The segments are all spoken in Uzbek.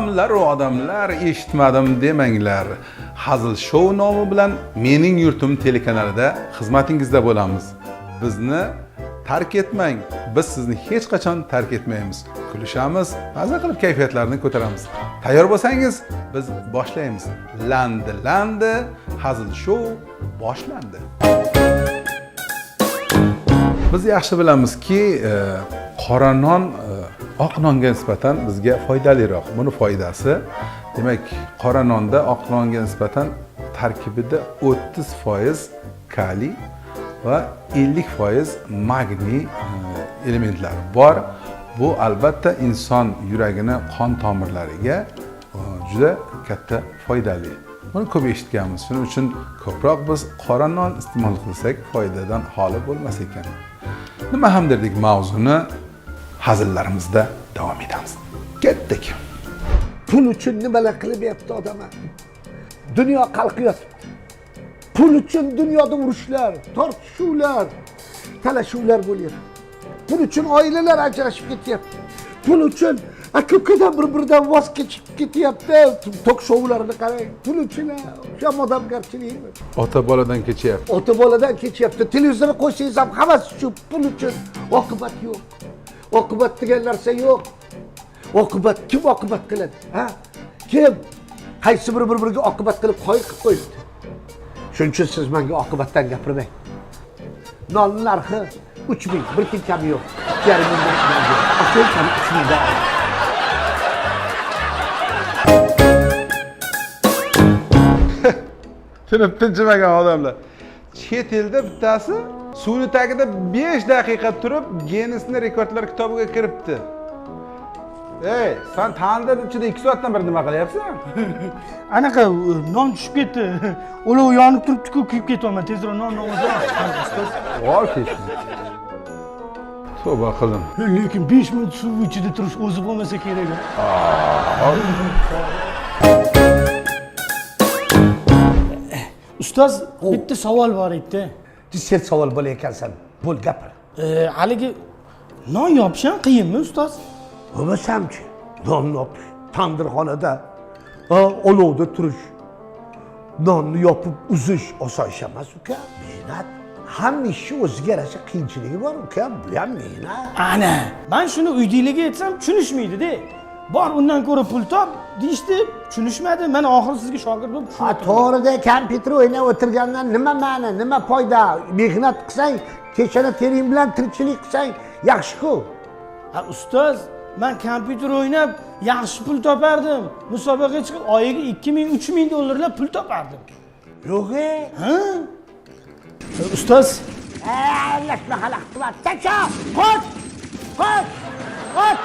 Odamlar, odamlar, eshitmadim demanglar. Hazil shou nomi bilan Mening yurtim telekanalida xizmatingizda bo'lamiz. Bizni tark etmang. Biz sizni hech qachon tark etmaymiz. Kulishamiz, maza qilib kayfiyatlarni ko'taramiz. Tayyor bo'lsangiz, biz boshlaymiz. Landi landi hazil shou boshlandi. Biz yaxshi bilamizki, qora non oq nonga nisbatan bizga foydaliroq. Buni foydasi, demak, qora nonda oq nonga nisbatan tarkibida 30% kaliy va 50% magniy elementlari bor. Bu albatta inson yuragini qon tomirlariga juda katta foydali. Buni ko'p eshitganmiz. Shuning uchun ko'proq biz qora non iste'mol qilsak, foydadan xoli bo'lmas ekan. Nima ham derdik, mavzuni hazillarimizda davom etamiz. Ketdik. Pul uchun nimalar qilyapti odamlar? Dunyo qalqiyotibdi. Pul uchun dunyoda urushlar, tortishuvlar, talashuvlar bo'lyapti. Pul uchun oilalar ajrashib ketyapti. Pul uchun aka-ukadan bir-biridan voz kechib ketyapti. Tok shoularni qarang. Pul uchun o'sha odamgarchilikmi? Ota boladan kechyapti. Ota boladan kechyapti. Televizorni qo'ysangiz ham hammasi shu pul uchun. Oqibat yo'q. Oqibat degan narsa yo'q. Oqibat kim oqibat qiladi? Ha? Kim? Qaysi biri bir-biriga oqibat qilib qoyil qilib qo'yibdi? Shuning uchun siz menga oqibatdan gapirmang. Non narxi 3000, bir tiyin kami yo'q. 2,5 mingdan yo'q. Oching, 3 mingdan oling. Tinib tinchimagan odamlar. Chet elda bittasi suvni tagida 5 daqiqa turib Ginnesning rekordlar kitobiga kiribdi. Ey, sen tandir ichida 2 soatdan beri nima qilyapsan? Anaqa non tushib ketdi. Ulov yonib turibdi-ku, kuyib ketyapman. Tezroq non olsam. Voy ketdi. Tavba qildim. Lekin 5 minut suv ichida turish o'zi bo'lmasa kerak. Ustoz, bitta savol bor edi. Sen savol bo'lar ekansan, bo'l gapir. Haligi non yopish ham qiyinmi, ustoz? Bo'lmasamchi, non yopish, tandirxonada, olovda turish, nonni yopib uzish oson ish emas, uka. Mehnat. Hamma ishni o'ziga yarasha qiyinchiligi bor, uka. Bu ham mehnat. Ana, men shuni uydagilarga aytsam tushunishmaydi-da. Bor, undan ko'ra pul top deyishdi, tushunishmadi. Mana oxiri sizga shogird bo'lib Ha, to'g'rida kompyuter o'ynab o'tirgandan nima ma'ni, nima foyda? Mehnat qilsang, kechana tering bilan tirikchilik qilsang yaxshi-ku. Ha, ustoz, men kompyuter o'ynab yaxshi pul topardim. Musobaqaga chiqib oyiga 2000, 3000 dollarlab pul topardim. Yo'q-e. Ha? Ustoz, Aralashma, xalaqit qilma. Tasha, qoch! Qoch! Qoch!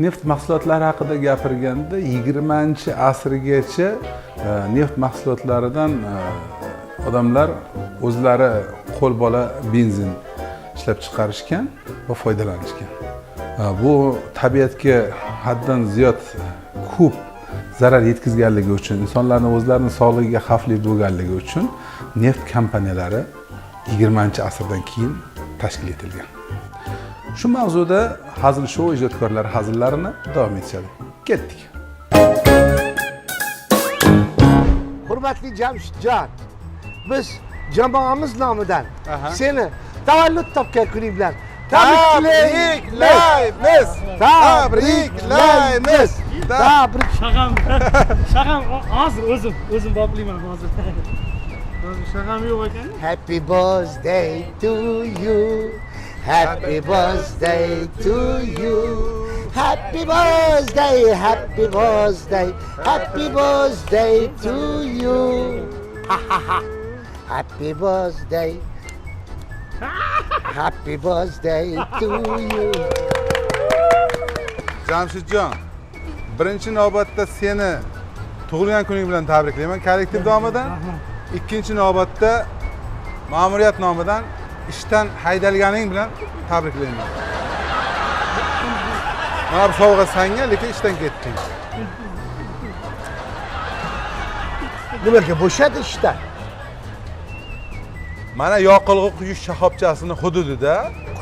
Neft mahsulotlari haqida gapirganda 20-asrgacha neft mahsulotlaridan odamlar o'zlari qo'lbola benzin ishlab chiqarishgan va foydalanishgan. Bu tabiatga haddan ziyod ko'p zarar yetkazganligi uchun, insonlarning o'zlarini sog'ligiga xavfli bo'lganligi uchun neft kompaniyalari 20-asrdan keyin tashkil etilgan. Shu mavzuda hazil shou ijodkorlari hazillarini davom etishadi. Ketdik. Hurmatli Jamshidjon, biz jamoamiz nomidan seni tavallud topgan kuning bilan tabriklaymiz. Tabriklaymiz. Tabrik. Shag'am hozir o'zim boplayman hozir. Hozir shag'am yo'q ekan. Happy birthday to you. Happy birthday to you. Happy birthday, happy birthday, happy birthday to you. Ha ha ha. Happy birthday. Happy birthday to you. Jamshidjon, birinchi navbatda seni tug'ilgan kuning bilan tabriklayman kollektiv nomidan. Ikkinchi navbatda ma'muriyat nomidan ishdan haydalganing bilan tabriklayman. Mana bu sovg'a senga, lekin ishdan ketding. Nimaga bo'shadi ishdan? Mana yoqilg'i quyish shoxobchasini hududida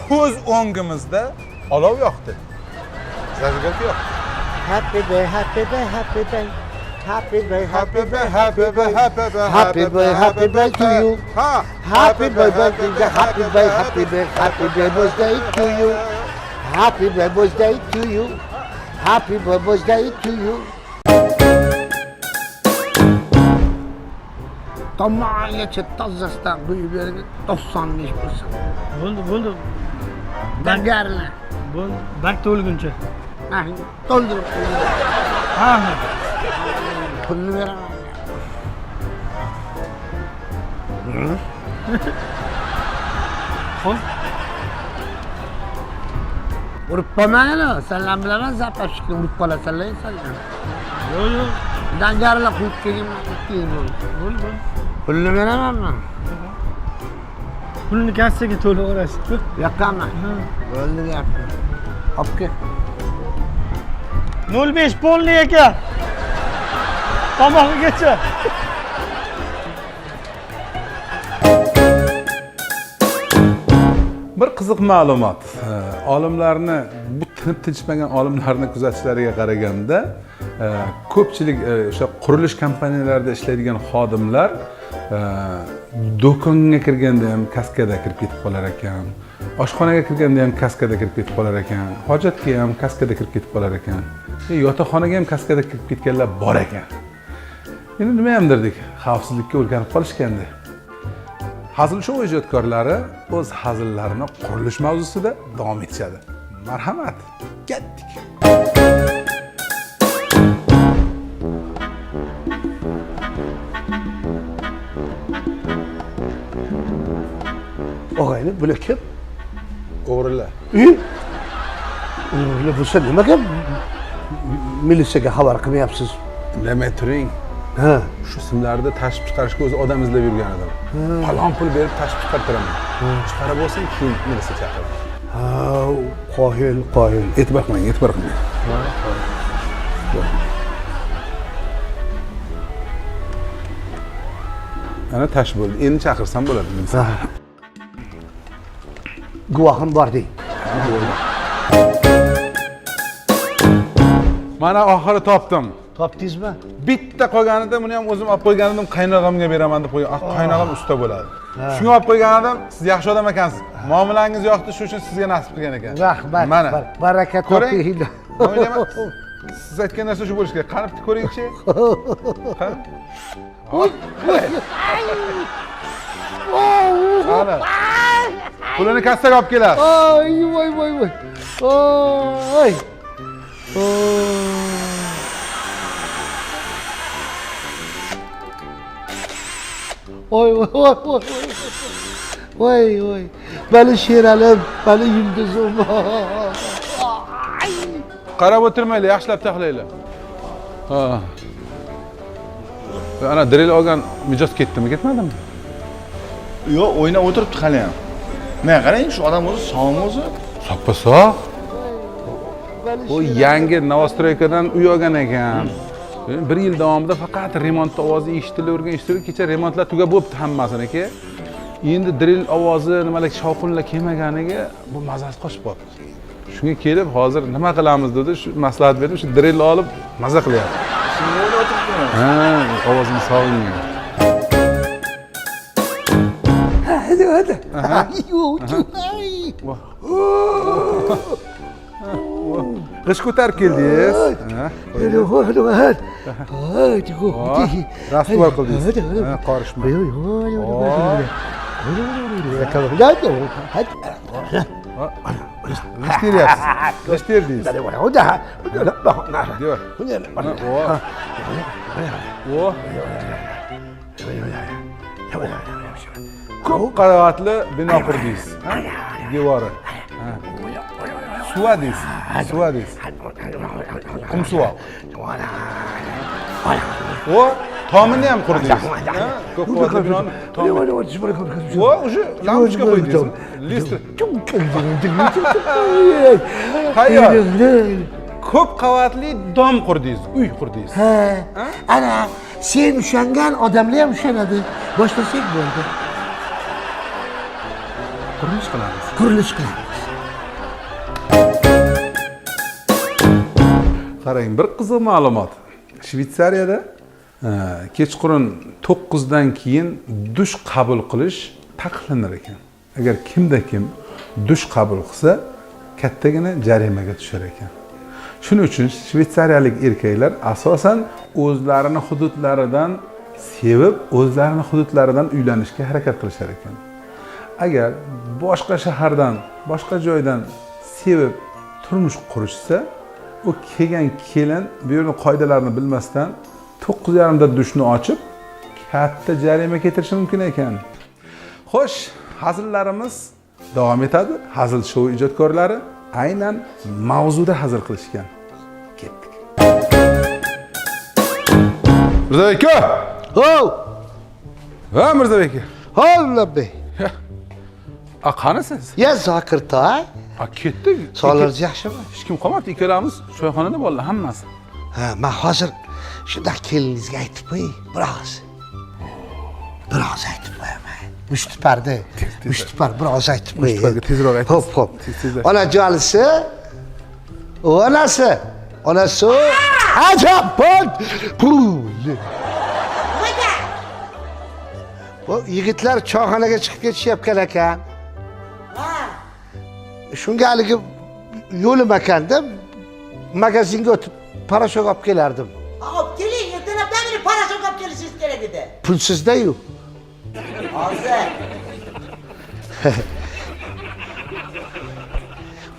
ko'z o'ngimizda olov yoqdi. Zajigalka yoqdi. Happy day, happy day, happy day. Happy day, Happy birthday, happy birthday, happy birthday, Happy birthday, happy birthday to you. Ha. Happy birthday, happy birthday, happy birthday, happy birthday to you. Happy birthday to you. Happy birthday to you. Tomog'igacha tozasidan quyib bergin, 95 bo'lsin. Bo'ldi, bo'ldi. Dangarlar. Bo'ldi. Bak to'lguncha. Ha, to'ldirib qo'ying. Ha, ha. Pulni beraman. Xo'p. Urib qolmagin, sanlar bilaman, zapashikni urib qolasanlar, sanlar. Yo'q, yo'q. Dangarlar quyib kelgan, keyin bo'ldi. Bo'ldi, bo'ldi. Pulni beraman man. Pulni kassaga to'laverasiz. Yoqaman. Bo'ldi gapni. Olib kel. 0.5 polni aka. Tomog'igacha. Bir qiziq ma'lumot. Olimlarni, bu tinib tinchmagan olimlarni kuzatishlariga qaraganda, ko'pchilik o'sha qurilish kompaniyalarida ishlaydigan xodimlar do'konga kirganda ham kaskada kirib ketib qolar ekan, oshxonaga kirganda ham kaskada kirib ketib qolar ekan, hojatga ham kaskada kirib ketib qolar ekan, yotoqxonaga ham kaskada kirib ketganlar bor ekan. Endi nima ham derdik, xavfsizlikka o'rganib qolishganda. Hazil shou ijodkorlari o'z hazillarini qurilish mavzusida davom etishadi. Marhamat, ketdik. Og'ayni, bular kim? O'g'rilar. O'g'rilar bo'lsa nimaga militsiyaga xabar qilmayapsiz? Indamay turing. Ha. Shu simlarni tashib chiqarishga o'zi odam izlab yurgan edim. Falon pul berib tashib chiqartiraman. Chiqarib bo'lsin, keyin militsiya chaqiraman. Ha, qoyil, qoyil. E'tibor qilmang, e'tibor qilmang. Ana tashib bo'ldi. Endi chaqirsam bo'ladi militsiya. Guvohim bor deng. Mana oxiri topdim. Topdingizmi? Bitta qolganida buni ham o'zim olib qo'ygan edim, qaynog'amga beraman deb qo'ygan. Qaynog'am usta bo'ladi. Shunga olib qo'ygan edim, siz yaxshi odam ekansiz. Muomalangiz yoqdi, shu uchun sizga nasib qilgan ekan. Rahmat. Mana. Baraka toping. Siz aytgan narsa shu bo'lishi kerak. Qani bitta ko'ringchi. Qani. Voy, voy. Qani. Pulini kassaga olib kelasiz. Oy, voy, voy, voy. Oy. Oy, voy, voy, voy. Voy, voy. Mani Sheralim, mani yulduzim. Qarab o'tirmanglar, yaxshilab taxlanglar. Ha. Ana drill olgan mijoz ketdimi, ketmadimi? Yo'q, o'ynab o'tiribdi hali ham. Mana qarang, shu odam o'zi sog'mi o'zi? Soppa-sog'. Bu yangi novostroykadan uy olgan ekan. Bir yil davomida faqat remont ovozi eshitilavergan, eshitilavergan. Kecha remontlar tugab bo'pti hammasiniki. Endi drill ovozi, nimalar shovqinlar kelmaganiga bu mazasi qochib qoldi. Shunga kelib hozir nima qilamiz dedi, shu maslahat berdim, shu drill olib maza qilyapti. Shunga o'ylab o'tiribdimi? Ha, ovozini sog'ingan. Hadi, hadi. G'ish ko'tarib keldingiz. Rastvor qildingiz. Qorishma. G'ish teryapsiz. G'ish terdingiz. Devor. Ko'p qavatli bino qurdingiz. Devori. Suvadingiz. Suvadingiz. Qumsuvoq. O, tomini ham qurdingiz. Ko'p qavatli binoni tomi. O, уже lampochka qo'ydingiz. List. Tayyor. Ko'p qavatli dom qurdingiz, uy qurdingiz. Ha. Ana Sen ushangan odamlar ham ushanadi. Boshlasak bo'ldi. Qurilish qilamiz. Qurilish qilamiz. Qarang, bir qiziq ma'lumot. Shvetsariyada kechqurun 9 dan keyin dush qabul qilish taqiqlanar ekan. Agar kimda kim dush qabul qilsa, kattagina jarimaga tushar ekan. Shuning uchun shvetsariyalik erkaklar asosan o'zlarini hududlaridan sevib, o'zlarini hududlaridan uylanishga harakat qilishar ekan. Agar boshqa shahardan, boshqa joydan sevib turmush qurishsa, u kelgan kelin bu yerning qoidalarini bilmasdan 9:30da dushni ochib, katta jarima keltirishi mumkin ekan. Xo'sh, hazillarimiz davom etadi. Hazil shou ijodkorlari aynan mavzuda hazil qilishgan. Ketdik. Mirzabek aka! Hov! Ha, Mirzabek aka. Hov, labbay. A, qani siz? Ya Zokir toy, A, ketdik. sog'lig'ingiz yaxshimi? Hech kim qolmabdi, ikkalamiz choyxonada bolalar hammasi. Ha, men hozir shundoq keliningizga aytib qo'yay, biroz. Biroz aytib qo'yaman. Mushtipar-da. Mushtipar biroz aytib qo'yay. Mushtiparga tezroq aytasiz. Xo'p, xo'p. Tez tez. Onajonisi, onasi, onasi ajab pul. Bu yigitlar choyxonaga chiqib ketishayotgan ekan. Shunga haligi yo'lim ekanda magazinga o'tib порошок olib kelardim. Olib keling, ertalabdan beri порошок olib kelishingiz kerak edi. Pulsizda-yu. Hozir.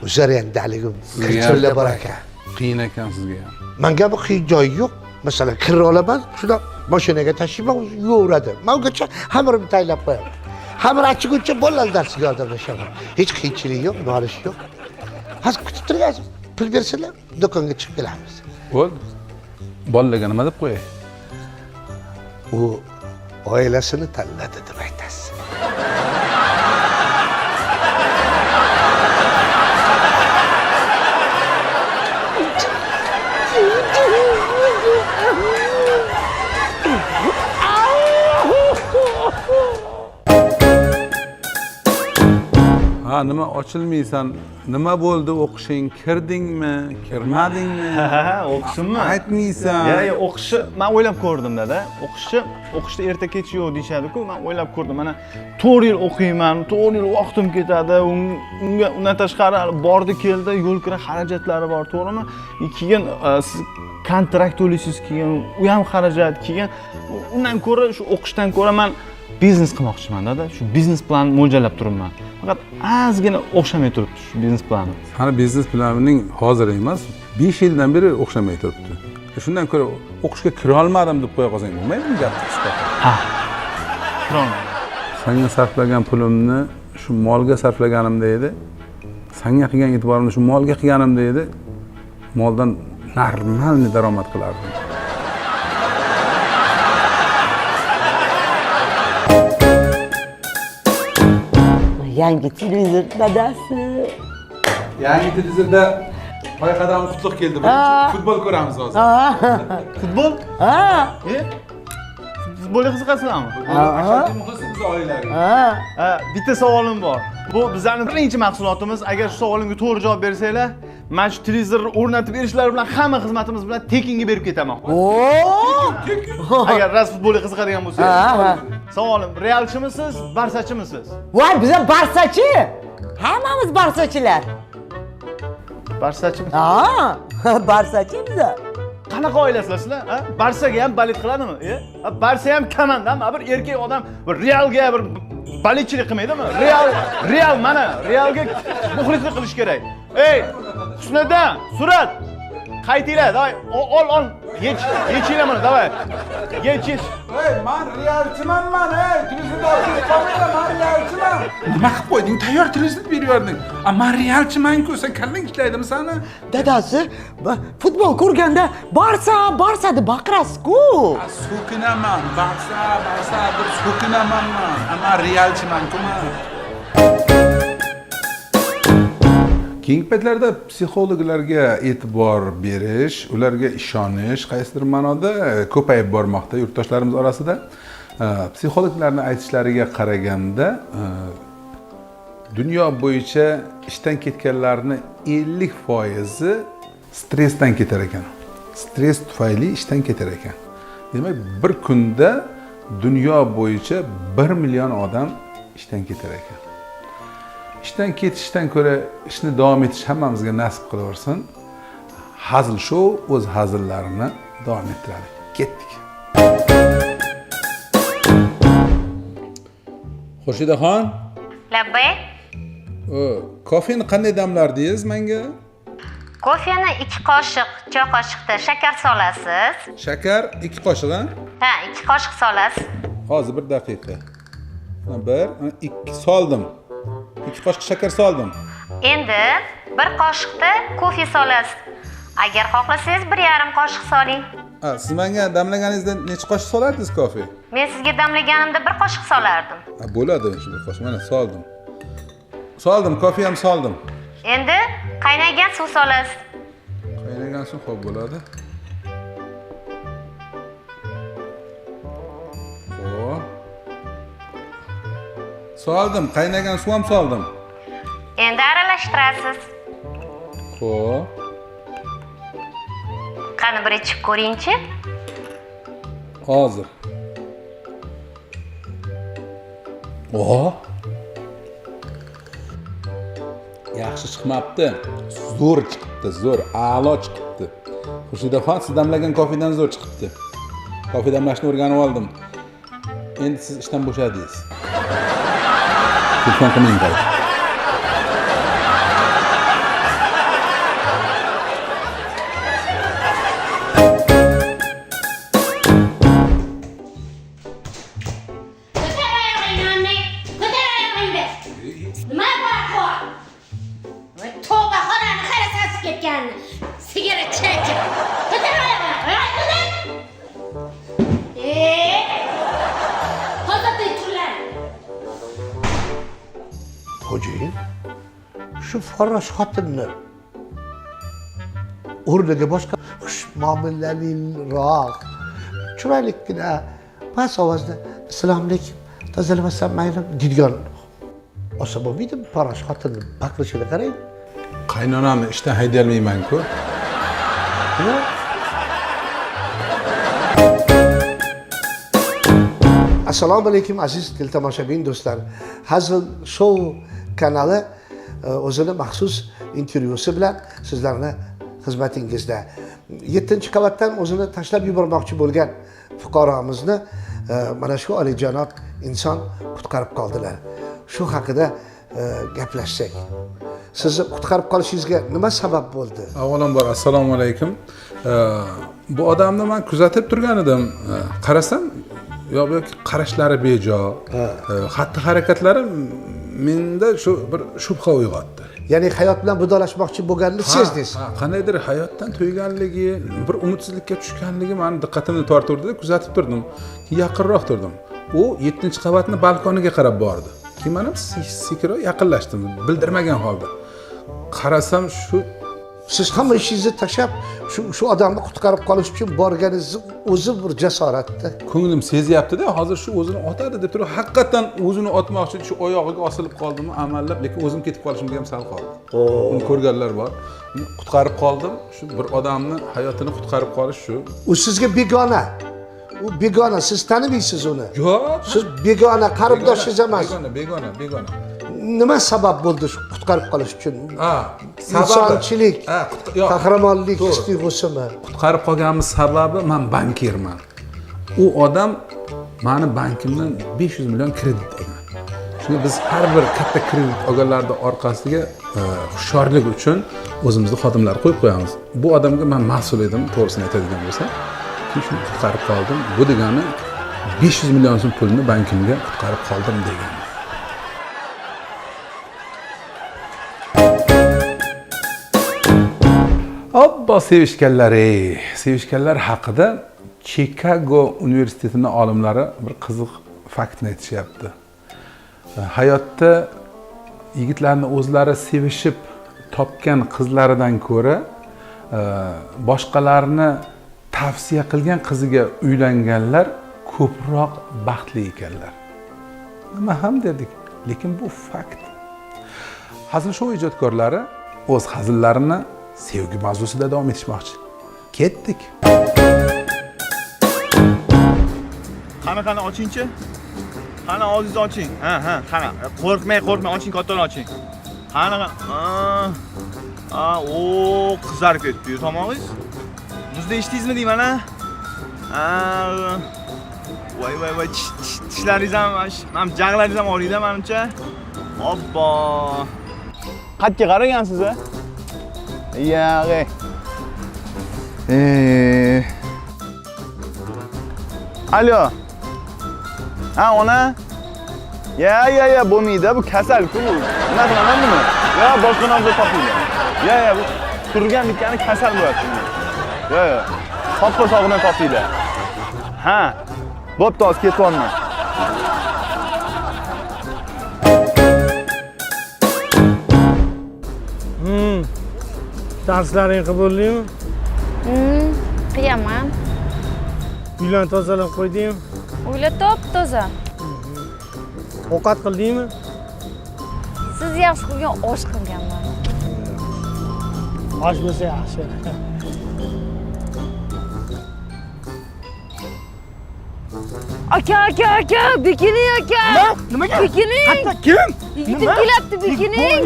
O'zlar endi haligi kirchirlar bor ekan. Qiyin ekan sizga ham. Manga bu qiyin joyi yo'q. Masalan, kir olaman, shunda mashinaga tashlayman, o'zi yuvaveradi. Men ungacha xamirimni tayyorlab qo'yaman. Xamir achiguncha bolalar darsiga yordamlashaman. Hech qiyinchilik yo'q, nolish yo'q. Hozir kutib turgansiz, pul bersalar, do'konga chiqib kelamiz. Bo'ldi. Bolalarga nima deb qo'yay? U oilasini tanladi deb aytasiz. Ha, nima ochilmaysan? Nima bo'ldi o'qishing? Kirdingmi? Kirmadingmi? Ha, o'qishimmi? Aytmaysan. Ya, o'qishi men o'ylab ko'rdim dada. O'qishi, o'qishda erta kech yo'q deyishadi-ku. Men o'ylab ko'rdim. Mana 4 yil o'qiyman, 4 yil vaqtim ketadi. Unga undan tashqari hali bordi keldi, yo'l kira xarajatlari bor, to'g'rimi? Keyin siz kontrakt to'laysiz, keyin u ham xarajat, keyin undan ko'ra shu o'qishdan ko'ra men biznes qilmoqchiman dada. Shu biznes plan mo'ljallab turibman. Faqat ozgina o'xshamay turibdi shu biznes planim. Sani biznes planing hozir emas, 5 yildan beri o'xshamay turibdi. Shundan ko'ra o'qishga kira olmadim deb qo'ya qolsang bo'lmaydimi gapni qisqa? Ha. Kira olmadim. Sanga sarflagan pulimni shu molga sarflaganimda edi. Sanga qilgan e'tiborimni shu molga qilganimda edi. Moldan normalniy daromad qilardim. Yangi televizor dadasi. Yangi televizorda toy qadam qutlug' keldi birinchi. Futbol ko'ramiz hozir. Futbol? Ha. Futbolga qiziqasizlarmi? Ashaddiy muxlisi biz oilaviy. Ha, bitta savolim bor. Bu bizning birinchi mahsulotimiz. Agar shu savolimga to'g'ri javob bersanglar, men shu televizorni o'rnatib berishlari bilan hamma xizmatimiz bilan tekinga berib ketaman. Agar rost futbolga qiziqadigan bo'lsangiz. Savolim, Realchimisiz, Barsachimisiz? Voy, biz ham Barsachi. Hammamiz Barsachilar. Barsachimi? Ha, Barsachi biz. Qanaqa oilasizlar sizlar? Ha? Barsaga ham balet qiladimi? Ha, Barsa ham komandami? Bir erkak odam bir Realga bir baletchilik qilmaydimi? Real, Real mana, Realga muxlislik qilish kerak. Ey, Husniddin, surat. Qaytinglar, davay, ol, ol. Yech, yechinglar buni, davay. Yech, yech. Ey, men realchiman man, ey, televizorda olib qolmanglar, men realchiman. Nima qilib qo'yding? Tayyor televizor berib yubording. A, men realchiman-ku, sen kallang ishlaydimi sani? Dadasi, futbol ko'rganda Barsa, Barsa deb baqirasiz-ku. A, so'kinaman, Barsa, Barsa deb so'kinaman man. A, men realchiman-ku man. Keyingi paytlarda psixologlarga e'tibor berish, ularga ishonish qaysidir ma'noda ko'payib bormoqda yurtdoshlarimiz orasida. Psixologlarni aytishlariga qaraganda, dunyo bo'yicha ishdan ketganlarni 50% stressdan ketar ekan. Stress tufayli ishdan ketar ekan. Demak, bir kunda dunyo bo'yicha 1 million odam ishdan ketar ekan. Ishdan ketishdan ko'ra ishni davom etish hammamizga nasib qilaversin. Hazil shou o'z hazillarini davom ettiradi. Ketdik. Xurshidaxon, Labbay. Kofeni qanday damlardingiz menga? Kofeni 2 qoshiq choy qoshiqda shakar solasiz. Shakar 2 qoshiq, ha? Ha, 2 qoshiq solasiz. Hozir bir daqiqa. 1, 2 soldim. 2 qoshiq shakar soldim. Endi 1 qoshiqda kofe solasiz. Agar xohlasangiz 1,5 qoshiq soling. Ha, siz menga damlaganingizda necha qoshiq solardingiz kofe? Men sizga damlaganimda 1 qoshiq solardim. Ha, bo'ladi shu bir qoshiq. Mana soldim. Soldim, kofe ham soldim. Endi qaynagan suv solasiz. Qaynagan suv xo'p bo'ladi. Xo'p. Soldim, qaynagan suv ham soldim. Endi aralashtirasiz. Xo'p. Qani bir ichib ko'ringchi. Hozir. Oho. Yaxshi chiqmabdi. Zo'r chiqibdi, zo'r, a'lo chiqibdi. Xurshidaxon, siz damlagan kofedan zo'r chiqibdi. Kofe damlashni o'rganib oldim. Endi siz ishdan bo'shadingiz. Telefon qilmang qaytib. Ko'tar oyog'ingni, ko'tar oyog'ingni. Nima bor? Voy tavba, xonani qara sasib ketganini. Sigaret chekib. Ko'tar oyog'ingni, ko'tar. Toza turlar. Xo'jayin, shu farrosh xotinni o'rniga boshqa xushmuomalaliroq, chiroylikkina, past ovozda assalomu alaykum, tozalamasam mayli deydigan olsa bo'lmaydimi? Farrosh xotinni baqirishini qarang. Qaynonamni ishdan haydayolmayman-ku. Nima? Assalomu alaykum aziz teletomoshabin do'stlar. Hazil Show kanali o'zini maxsus intervyusi bilan sizlarni xizmatingizda. 7-qavatdan o'zini tashlab yubormoqchi bo'lgan fuqaromizni mana shu oliyjanob inson qutqarib qoldilar. Shu haqida gaplashsak. Sizni qutqarib qolishingizga nima sabab bo'ldi? Avvalambor assalomu alaykum. Bu odamni men kuzatib turgan edim. Qarasam, yo'q yoki qarashlari bejo, xatti harakatlari menda shu bir shubha uyg'otdi. Ya'ni hayot bilan vidolashmoqchi bo'lganini sezdingiz. Ha, qandaydir hayotdan to'yganligi, bir umidsizlikka tushganligi meni diqqatimni tortuvdi, kuzatib turdim. Keyin yaqinroq turdim. U 7-qavatni balkoniga qarab bordi. Keyin men ham sekinroq yaqinlashdim, bildirmagan holda. Qarasam shu siz hamma ishingizni tashlab shu odamni qutqarib qolish uchun borganingizni o'zi bir jasoratda. Ko'nglim sezyapti-da, hozir shu o'zini otadi deb turib, haqiqatan o'zini otmoqchi, shu oyog'iga osilib qoldimi amallab, lekin o'zim ketib qolishimga ham sal qoldi. Uni ko'rganlar bor. Uni qutqarib qoldim. Shu bir odamni hayotini qutqarib qolish shu. U sizga begona. U begona, siz tanimaysiz uni. Yo'q. Siz begona, qarindoshingiz emas. Begona, begona, begona. Nima sabab bo'ldi shu qutqarib qolish uchun? Ha, sababi. Insonchilik, Ha, yo'q. qahramonlik To'g'ri. his tuyg'usimi? Qutqarib qolganimiz sababi men bankirman. U odam meni bankimdan 500 million kredit olgan. Shunda biz har bir katta kredit olganlarning orqasiga hushyorlik uchun o'zimizni xodimlar qo'yib qo'yamiz. Bu odamga men mas'ul edim, to'g'risini aytadigan bo'lsam. Keyin shuni qutqarib qoldim. Bu degani 500 million so'm pulni bankimga qutqarib qoldim degani. Obbo sevishganlar, ey, sevishganlar haqida Chicago universitetining olimlari bir qiziq faktni aytishyapti. Hayotda yigitlarni o'zlari sevishib topgan qizlaridan ko'ra boshqalarni tavsiya qilgan qiziga uylanganlar ko'proq baxtli ekanlar. Nima ham dedik, lekin bu fakt. Hazil shou ijodkorlari o'z hazillarini sevgi mavzusida davom etishmoqchi. Ketdik. Qani qani ochingchi. Qani og'zingizni oching. Ha, ha, qani. Qo'rqmang, qo'rqmang, oching, kattaroq oching. Qani, ha, o, qizarib ketdi tomog'ingiz. Muzda ichdingizmi deyman, ha? Ha. Voy, voy, voy, tishlaringiz ham, mana jag'laringiz ham og'riydi menimcha. Obbo. Qatga qaragansiz, a? Yag'i. Alo. Ha, ona. Ya, ya, ya, bo'lmaydi, bu kasal-ku bu. Nima qilaman buni? Ya, boshqa nomzod topinglar. Ya, ya, bu turgan bitgani kasal bo'lyapti. Ya, ya. Toppa sog'idan topinglar. Ha. Bo'pti, hozir ketyapman. Darslaring qilib bo'ldingmi? Qiyaman. Uylarni tozalab qo'ydingmi? Uylar top-toza. Ovqat qildingmi? Siz yaxshi qilgan osh qilganman. Osh bo'lsa yaxshi. Aka, aka, aka, bekining aka. Nima? Nimaga? Bekining. Qatta kim? Yigitim kelyapti, bekining.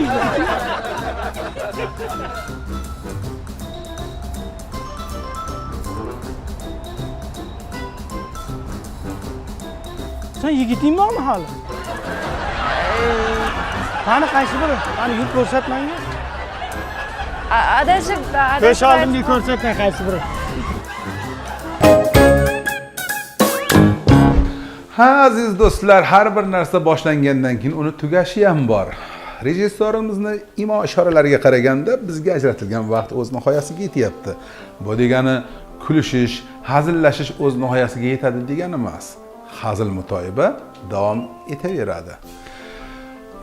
Sen yigiting bormi hali? Qani qaysi biri? Qani yurib ko'rsat menga. Adashib, adashib. Ko'z oldimga ko'rsatma qaysi biri. Ha, aziz do'stlar, har bir narsa boshlangandan keyin uni tugashi ham bor. Rejissyorimizni imo ishoralariga qaraganda bizga ajratilgan vaqt o'z nihoyasiga yetyapti. Bu degani kulishish, hazillashish o'z nihoyasiga yetadi degani emas. Hazil mutoyiba davom etaveradi.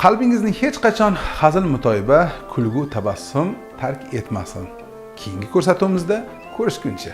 Qalbingizni hech qachon hazil mutoyiba, kulgu, tabassum tark etmasin. Keyingi ko'rsatuvimizda ko'rishguncha.